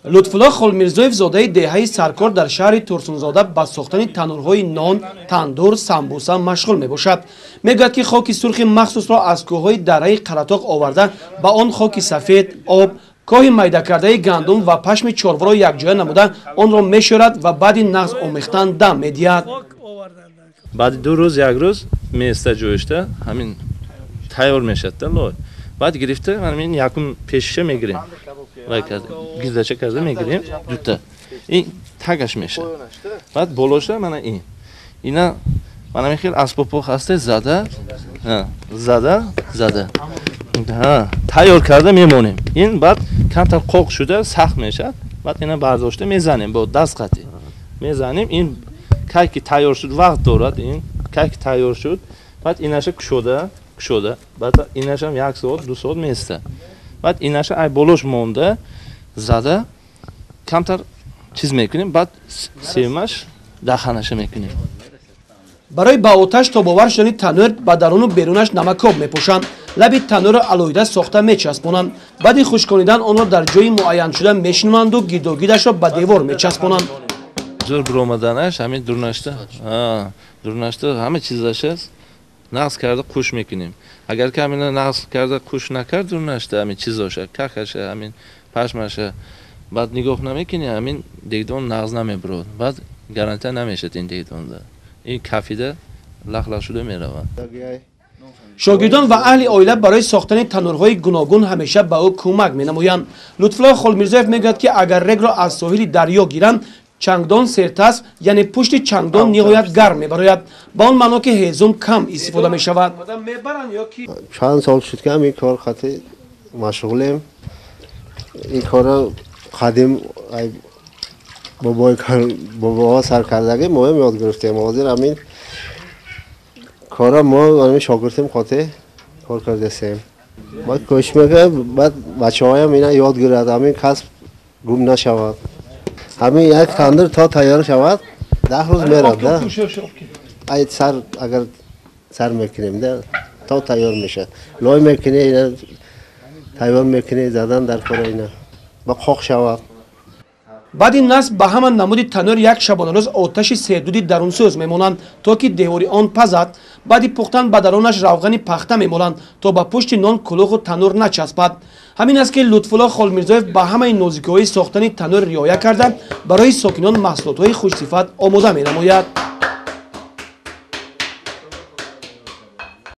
Лутфулло Холмирзоев, зодаи деҳаи Саркор дар шаҳри Турсунзода, ба сохтани танӯрҳои нон, тандур, самбуса машғул мебошад. Мегӯяд, ки хоки сурхи махсусро аз кӯҳҳои дараи Қаратоқ оварда, ба он хоки сафед, об, коҳи майдакардаи гандум ва пашми чорворо якҷоя намуда, онро мешӯрад ва баъди нағз омехтан дам медиҳад. Баъди 2 рӯз, 1 рӯз места ҷоишта ҳамин тайёр мешавад лой. Баъд гирифта ҳамин якум пешиша мегирем, гиздача карда мегирем дута, ин тагаш мешавад. Баъд болоша мана ин ина мана хел асбобҳо ҳаста, зада зада зада тайёр карда мемонем. Ин баъд камтар қоқ шуда сахт мешавад. Баъд ина бардошта мезанем, бо даст қатӣ мезанем. Ин кай ки тайёр шуд, вақт дорад, ин кай ки тайёр шуд, баъд инаша кушода кушода, баъд инашам 1 соат 2 соат места. Баъд инаша ай болош монда зада камтар чиз мекунем, баъд семаш даханаша мекунем. Барои ба оташ тобовар шудани танӯр ба даруну берунаш намакоб мепӯшанд. Лаби танӯрро алоҳида сохта мечаспонанд. Баъди хушконидан онро дар ҷои муайяншуда мешинонанду гирдогирдашро ба девор мечаспонанд. Зур биромаданаш ҳамин дурнашта, дурнашта ҳама чизаш аст, нағз карда қуш мекунем. Агар ки ҳамина нағз карда қуш накард, дурнашта ҳамин чизоша, какаша, ҳамин пашмаша, баъд нигоҳ намекунӣ, ҳамин дегдон нағз намебурад, баъд гарантия намешад ин дегдонда. Ин кафида лахлах шуда меравад. Шогирдон ва аҳли оила барои сохтани танӯрҳои гуногун ҳамеша ба ӯ кӯмак менамоянд. Лутфулло Холмирзоев мегӯяд, ки агар регро аз соҳили дарё гиранд, чангдон сертас, яъне пушти чангдон ниҳоят гарм мебарояд, ба он маъно ки ҳезум кам истифода мешавад. Чанд сол шуд, ки ҳамин кор қати машғулем. Ин корро қадим бобоҳо сар кардагӣ моем ёд гирифтем. Ҳозир ҳамин корро мо ҳамин шогирдем қоти кор кардастем. Ма кӯшиш мекунем, баъд бачаҳоям ина ёд гирад, ҳамин касб гум нашавад. Ҳамин як тандир то тайёр шавад 10 рӯз мерад. Ай сар агар сар мекунем да, то тайёр мешавад. Лой мекунӣ, ина тайёр мекунӣ, задан дар кора ина ба қоқ шавад. Баъди насб ба ҳама намуди танӯр як шабонарӯз оташи сердуди дарунсӯз мемонанд, то ки девори он пазад. Баъди пухтан ба дарунаш равғани пахта мемоланд, то ба пушти нон кулуху танӯр начаспад. Ҳамин аст, ки Лутфулло Холмирзоев ба ҳамаи нозикиҳои сохтани танӯр риоя карда, барои сокинон маҳсулотҳои хушсифат омода менамояд.